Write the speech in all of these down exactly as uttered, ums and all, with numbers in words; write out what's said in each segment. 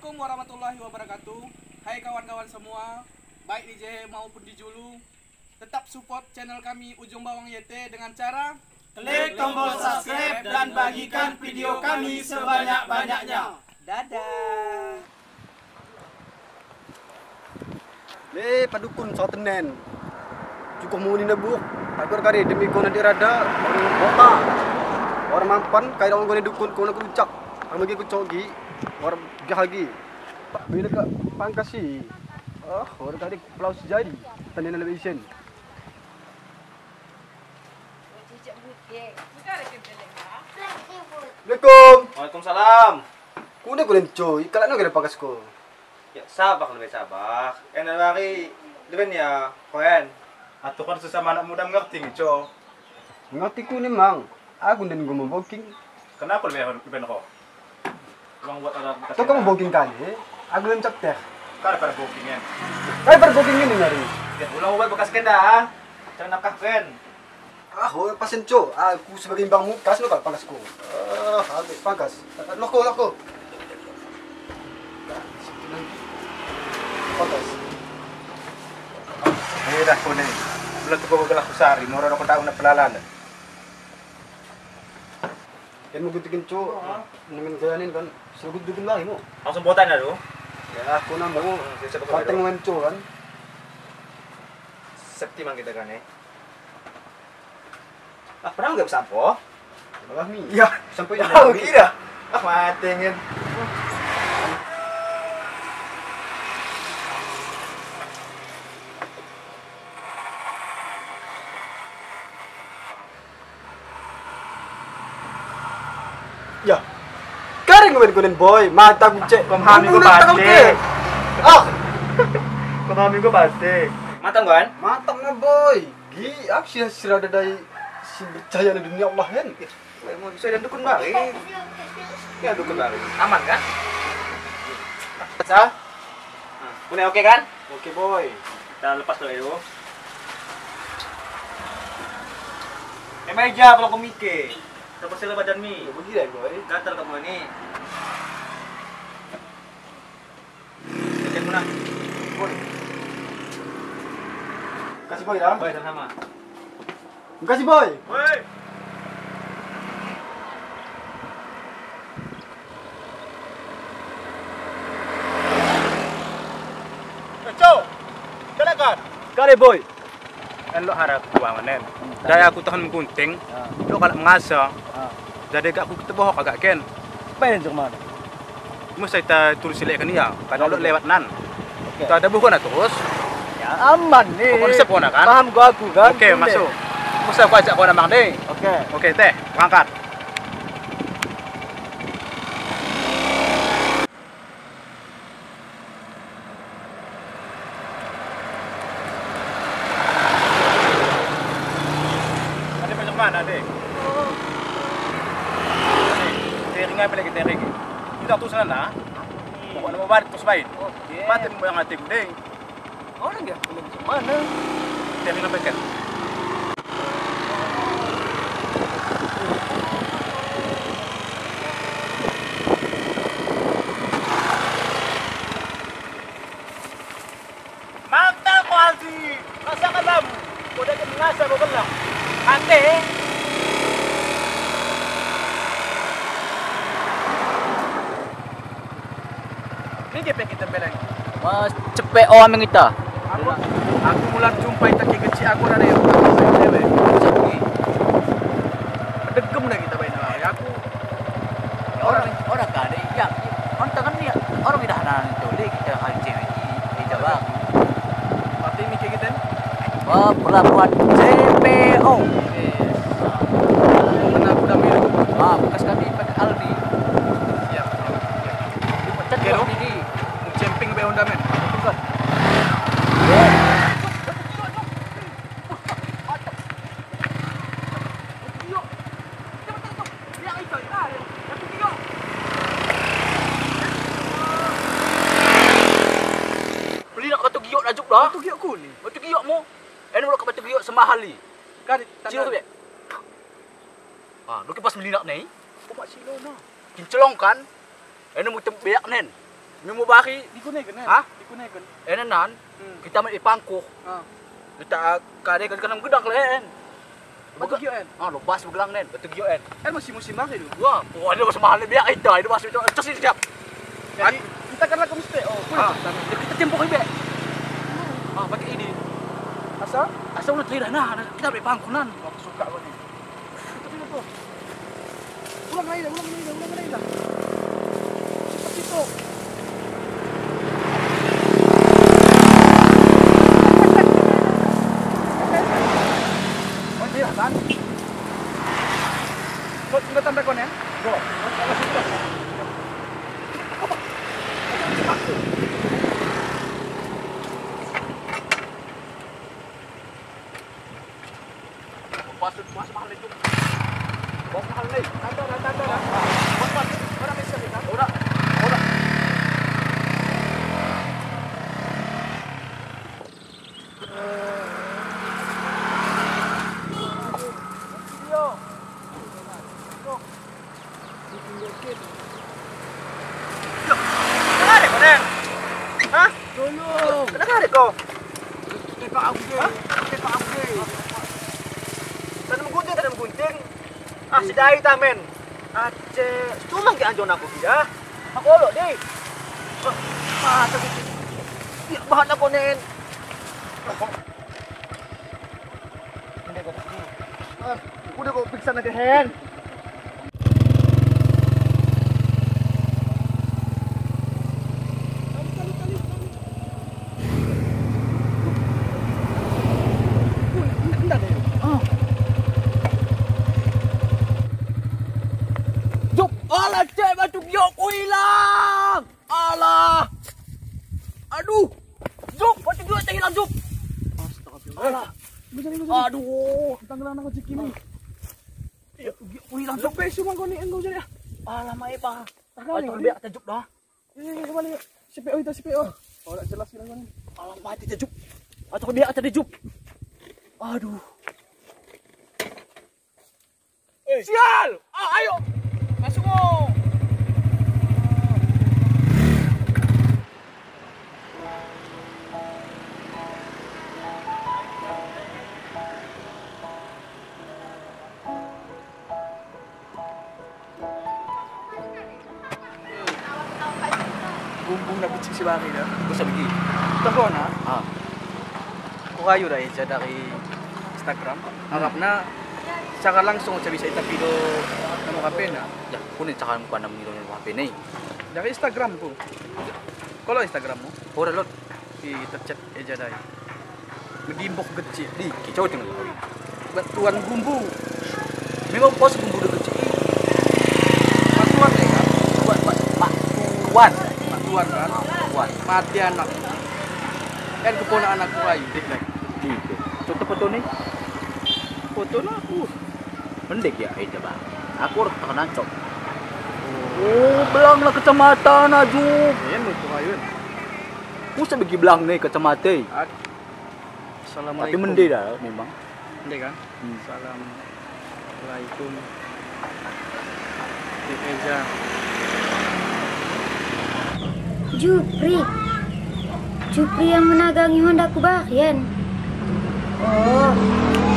Assalamualaikum warahmatullahi wabarakatuh. Hai kawan-kawan semua, baik di jeher maupun di julu, tetap support channel kami Ujung Bawang Y T dengan cara klik tombol subscribe dan bagikan video kami sebanyak-banyaknya. Dadah. Le, padukun, saoten en. Cukup muni nebuk. Tapi kade demi kona di rada, orang kota. Orang mampan, kai dong gone dukun, kona kucak. Kami gi kucogi, orang gah lagi. Pak, bila ka pangkas i. Oh, orang kade pelau sejadi. Tenen lebih isen. Assalamualaikum. Waalaikumsalam. Kune kunen coy, kalak no gede pangkas ko. Ya, sabak lebe sabak. En ari lebe ya, koen. Atu kan sesama anak muda mengerti ngi, co. Mengerti kune mang. Aku nden gua mau booking. Kenapa lebe, lebe ko? Ulang buat ada bekas. Tuh kamu booking kan, eh? Aku lem cak teh. Kar pada booking en. Kar pada booking ini nari. Ya, ulang buat bekas kenda, ah. Jangan nakah ken. Ah, oh, pasen, co. Aku sebagai imbangmu, kas no kal pangkasku. Ah, ambil pangkas. Loh ko, loh ko. Pangkas. Eh, dah ko ne. Belum tuh ko gelah kusari, mora ko daun pelalan. Kan mau gutikin, co. Nemen gayanin kan. Suruh gutikin lagi, mo. Langsung botan ya, do. Ya, aku nambah. Pateng men, co, kan. Septi mang kita kan, eh. Ah, pernah nggak sampo? Malah mi. Iya. Sampo ini. Oh, kira. Ah, mati ngin. Ya. Kari nguen kunen boy, mata kucek. Kom hami ko pate. Ah. Kom hami ko pate. Matang kan? Matang na boy. Gi, aku si sira dadai si percaya di dunia Allah kan? Saya dukun bari. Ya, dukun bari. Aman kan? Sa? Nah, kune oke kan? Oke boy. Kita lepas dulu ya. Eh, meja kalau kau mike. Terpaksa badan mi. Begini boy. Gatal kamu ini. Boy. Kasih boy, dah. Boy, sama-sama. Kasih boy. Boy. Eco, kelekat. Kare boy. En lo harap kuangan en. Daya aku tahan menggunting. Lo kalak mengasa. Jadi gak ku ketebohok agak ken. Bayan jeng mana? Musa ita turus silek kan iya. Kadang lo lewat nan. Oke. Ita ada buku na terus. Ya, aman ni. Pokoknya siap kona kan? Paham gua aku kan? Oke, masuk. Musa ku ajak kona mang deh. Oke. Oke, teh, berangkat. Ade macam mana, Dek? Tering apa lagi tering? Tidak tuh sana. Pokoknya mau balik terus main. Oke. Mati yang ate ku, Dek. Orang ya, belum mana? Dia bilang beken. Mantap ko Aldi, rasakan lam, ko deket mengasa ko gelah. Ate. Nige pe kita beleng. Mas, cepe o ameng ita. Aku, aku mulak jumpa ita ki kecik aku rada ya. Sepi. Degem dah kita bain. Ya aku. Orang, orang kade, ya. Orang tangan ni, orang idah nang tole kita hal cewek i, i Jawa. Tapi mikir kita ni. Wah, pelabuhan C P O. Iya. Pernah aku dah minum. Ah, bekas kami pakai Aldi. Siap. Pecat dulu ini. Camping be Honda, men. Bukan. Melinak batu giok najuk dah. Batu giok kuni. Batu giok mo. Eno lo batu giok semahal i. Kan. Silo tu, ya. Ah, lo ki pas melinak nei. Kumak silo na. Kinclong kan. Eno mutem beak nen. Mimo bari. Di kuneken, eh? Hah? Di kuneken. Enen nan. Hmm. Kita met i pangkuh. Ah. Kita, ah, kade kan kenang gedang lehen. Batu gio en. Ah, lobas begelang nen, batu gio en. En musim-musim bari du. Wah, wah, dia masih mahal biak ita, itu masih itu. Cus ini siap. Jadi, kita kan laku mesti. Oh, ah, kita tempo ibe. Ah, pakai ini. Asa? Asa udah tidak nah, kita beli pangkunan. Aku suka kau ni. Ulang lagi dah, ulang lagi dah, ulang lagi dah. Cepat itu. Oh, tidak kan? Kau sudah tanda kau ya? Go. Bas, bas mahal itu. Bas mahal ni. Tanda, tanda, tanda. Bas, bas. Mana bisa kita? Ora, ora. Loh, kenapa ada kau, Den? Hah? Tolong. Kenapa ada kau? Teka aku, Den. Hah? Teka aku, Den. Tanda menggunting, tanda menggunting. Ah, sidai ta, men. Ace, cuma nggih anjon aku dia. Aku olok, deh. Wah, mata gitu. Iya, bahan aku, Nen. Udah kau pingsan aja, Hen. Juk, alah, cek batu giokku ilang. Alah. Aduh. Juk, batu giok teh ilang, Juk. Astagfirullah. Alah. Bisa ni, bisa ni. Aduh. Tanggelang aku cik ini. Iya, giokku ilang, Juk. Sampai semua kau ni, engkau jadi, ah. Alah, mai, Pak. Ayo, biar kita Juk dah. Iya, iya, kembali, yuk. C P O itu, C P O. Oh, tak jelas ilang kau ni. Alah, mati kita Juk. Atau biar kita di Juk. Aduh. Sial! Ah, ayo! Masuk, oh! Bumbung na becik sibari dah. Bosa begi. Tah kona. Ah. Kurayu dah eja dari Instagram. Hmm. Arapna secara langsung oca bisa itapi do nomor H P-na. Yah, kunen cara mukana mengirim nomor H P-na i. Dari Instagram ku. Kolo Instagrammu? Ora lot. I tercet eja dai. Medimbok gecik. Di, kicau tengah. Batuan gumbu. Memang pos gumbu de gecik. Batuan deh kan? Batuan, Batuan. Batuan kan? Batuan. Mati anak. Kan keponakan aku ayu. Di, di. Contoh foto ni. Foto na aku. Mendek ya, ida bah. Aku orang tengah nancok. Oh, belangna kacamata na, Juk. Iya, nu kurayu. Bosa begi belangna kacamata i. Assalamualaikum. Tapi mende dah memang. Mende kan? Hmm. Assalamualaikum. Di eja. Jupri. Jupri yang menagangi Honda ku bagen. Oh,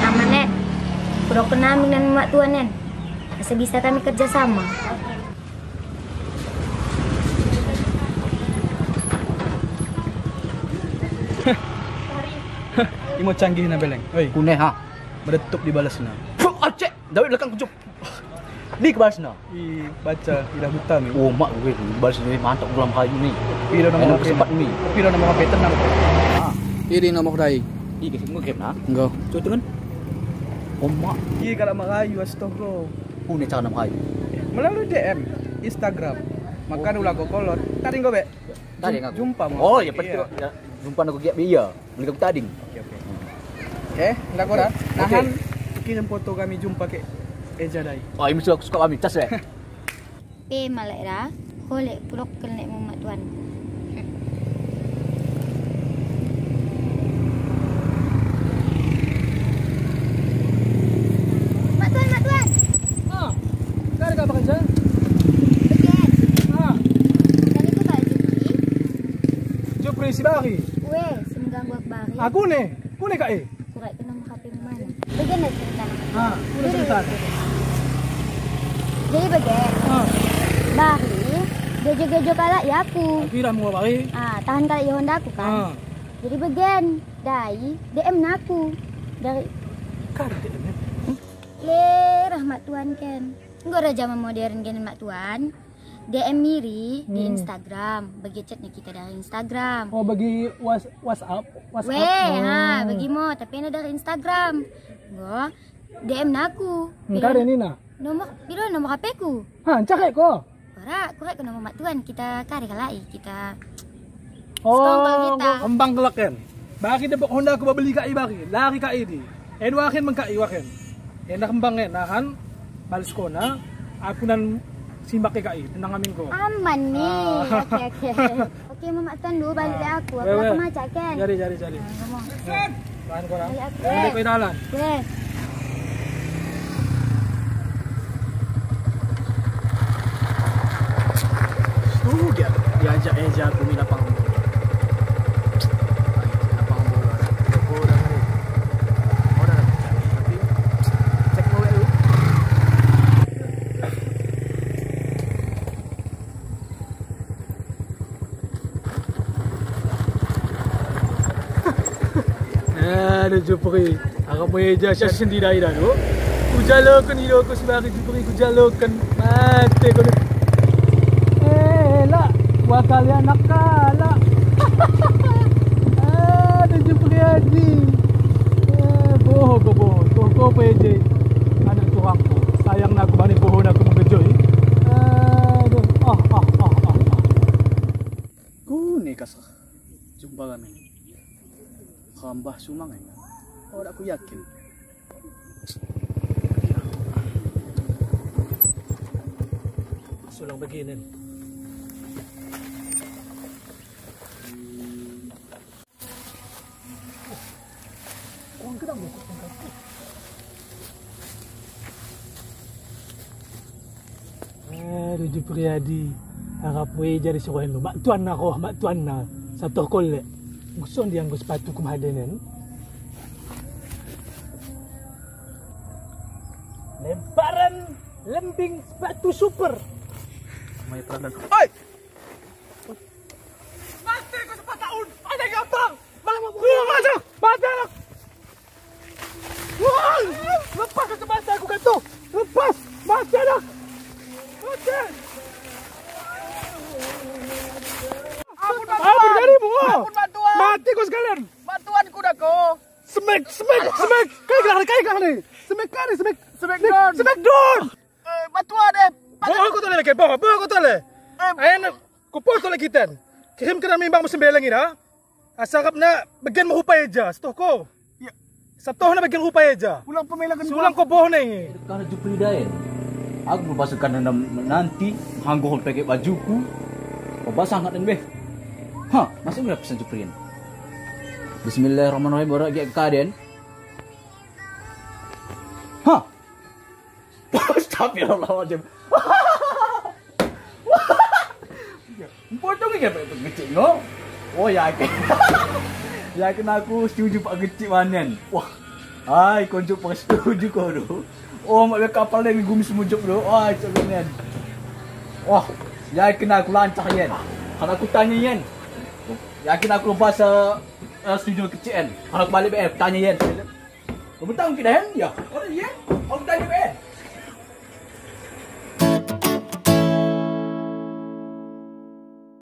aman, en. Kudokken ambing dengan Mak Tuan, en. Asa bisa kami kerja sama. Imo canggihna beleng. Oi. Kune, ha? Meretup dibalesna. Puh, acek! Dawek belakang ku, Juk. Di kebalasna. I baca idah buta mi. Oh, mak gue, kebalasna mantap ulang kali ini. Piro nomor H P sempat mi. Piro nomor H P tenang. Ah. Iri nomor dai. I ke semua game na. Enggak. Coba dengan. Oh, mak. I kalak Melayu, astagfirullah. Kune cara Melayu. Melalui D M Instagram. Makan ulang kokolot. Tadi engkau be. Tadi aku. Jumpa mo. Oh, iya, betul. Iya. Ya, jumpa aku giak be iya. Beli aku tading. Oke, oke. Oke, ndak ora. Oke. Nahan kirim foto kami jumpa ke eja dai. Oh, ini suka, suka kami, cas, eh. Pe malek ra, kolek pulok kelnek mu Mak Tuan. Mak Tuan, Mak Tuan. Ah, kau ada apa kerja? Bagian. Ah. Tadi ku baju beli. Bari si Bari. Weh, si mengganggu aku Bari. Aku ne, kune kak e. Kurek ke nomor H P mu mana? Bage ne ceritana. Ah, kune ceritana. Jadi bage. Ah. Bari, gejo-gejo kalak i aku. Aku kira mu Bari. Ah, tahan kalak i Honda ku kan. Ah. Jadi bage, ndai, D M-na aku. Dari kari D M-na. Le, rahmat Tuhan ken. Enggo era jaman modern ken, rahmat Tuhan. D M mi ri di Instagram, bagi chat ne kita dari Instagram. Oh, bagi was-, WhatsApp, WhatsApp. Weh, ha, bagi mo, tapi ena dari Instagram. Enggo, D M-na aku. Engkari nina? Nomor, piro nomor H P-ku? Ha, cakek ko. Ora, kurek ko nomor Mak Tuan, kita kari kalak i, kita Oh, sekongkol kita. Kembang kelek en. Bagi debok Honda ku babeli kak i bagi. Lari kak i di. En waken meng kak i waken. Enda kembang en, nahan bales kona, aku nan simbak kak i, tenang amin ko. Aman ni. Ah. Oke, oke. Oke, Mak Tuan dulu balik aku. Aku lako macak ken. Jari, jari, jari. Nah, ngomong. Tahan kau, nah. Balik aku. Balik kau dalan. Weh. Tuh, dia, diajak eja aku mi lapangan bola. Ai, lapangan bola. Bola, bola. Ora, tapi cek bola dulu. Aduh, Jupri. Arap mo eja sias sendiri dah, dah, do. Kujaloken, ido ku si Bari, Jupri, kujaloken. Mate ko. Eh, lah. Dua kali anak kalak. Aduh, Jupri Adi. Eh, boho ko, boho. Tuh, ko pe je. Anak tuhang ko. Sayang na aku bani boho na aku mengejoi. Aduh. Ah, ah, ah, ah, ah. Kune kasah jumpa kami. Kambah sumang ai. Ora ku yakin. Sulang begini. Aduh, Jupri Adi, arap mo eja disuruh enu, Mak Tuan na roh, Mak Tuan na. Satoh kollek. Nggo so ndianggo sepatuku mahadenen. Lemparan lembing sepatu super. Mai peradan. Oi! Mate ko sepatu un, ada gampang. Mate, mate, mate. Wah, lepas kacamata aku, Gato. Lepas. Mate, anak. Mate. Ampun, Mak Tuan. Ampun, jarimu, oh. Ampun, Mak Tuan. Mate ko sekalian. Mak Tuan, kuda ko. Smack, smack, smack. Kai gelah ni, kai gelah ni. Smack kari, smack. Smackdown. Smackdown. Eh, Mak Tuan, eh. Boho ko tole lagi, boho, boho ko tole. Eh. Ayo, kupotoh lagi ten. Kirim kena mimbang mesembeleng ina. Asa arapna bagen mo rupa eja, satoh ko. Iya. Satohna bagen rupa eja. Ulang pemela ken. Sulang ko boho nai. Karna Jupri daen. Aku berbasa karna nanti, hanggo hon peke bajuku. Berbasa hangat den beh. Ha, masuk nggak pesan Jupri en? Bismillahirrahmanirrahim, ora ge kaden. Ha. Astagfirullahaladzim. Potong ikan pakai pengecik ngo. Oh, yakin. Yakin aku setuju pak kecik manen. Wah. Ai, konco pak setuju ko do. Oh, mak kapal deng gumi semujuk do. Ai, cak manen. Wah, yakin aku lancah yen. Kan aku tanya yen. Yakin aku bahasa, eh, setuju kecik en. Kan aku balik be, eh, tanya yen. Betang kita hen, ya. Oh, iya. Aku tanya be.